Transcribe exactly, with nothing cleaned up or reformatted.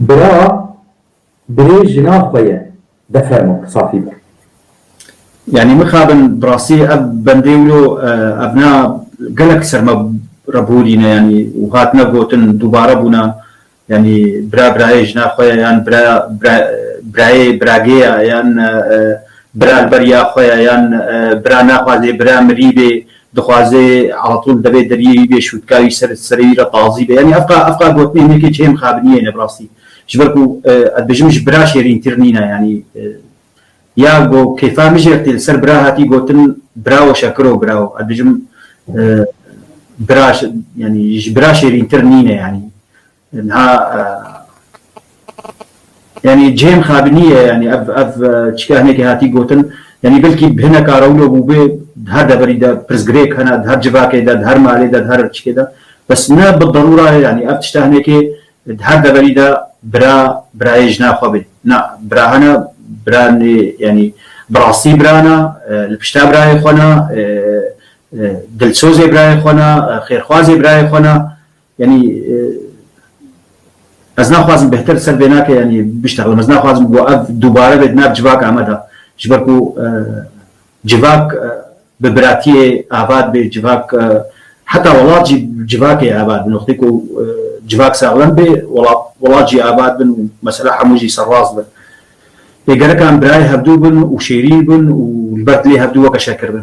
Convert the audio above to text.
Bira birê jina xwe ye. De fermo, safî be. Yanî mixabin bi rastî ev bendê wilo, e, ev na gelek ser me re borîne, yanî û hatine gotin dubare bûna, yanî bira birayê jina xwe ye, yan bira, bira, birayê biragê ye, yan, e, e, bira li ber ya xwe ye, yan, e, bira naxwaze bira mirî bê, dixwaze alatûl devê deriyê wî bê, şûtka wî ser, serê wî re tazî be. Yanî ev qa, ev qa gotinê hinekê cihê mixabiniyê ne bi rastî. Ji ber ku, e, ez dibêjim ji bira şêrîntir nîne, yanî, e, ya go kêfa min jê tê li ser bira hatî gotin, birawo şekiro birawo. Ez dibêjim, e, bira ş-, yanî ji bira şêrîntir nîne, yanî. Niha, e, yanî cihê mixabiniyê, yanî ev, ev, e, çike hinekî hatî gotin, yanî belkî bi hineka rewlo bûbê, di her deverî de pirsgirêk hene, di her civakê de, di her malê de, di her çikê de. Bes ne bi derûra ye, yanî ev tişta hinekê di her deverî de bira, birayê jina xwe bê. Na, bira hene, bira nê, yanî bi rastî bira ne, e, li pişta birayê xwe ne, e, e, dilsozê birayê xwe ne, e, xêrxwazê birayê xwe ne. Yanî, e, ez naxwazim bêhtir ser vê nake, yanî biştexlim. Ez naxwazim ku ev dubare bê di nav civaka me de. Ji ber ku, e, civak, e, bi biratiyê ava dibe, civak, e, heta welat jî civakê ava dibe. Wextê ku, e, civak saxlem bê, welat, welat jî ava dibin û mesela hemû jî serrast bin. Lê gerek em birayê hevdû bin û şêrîn bin û li ber dilê hevdû weke şekir bin.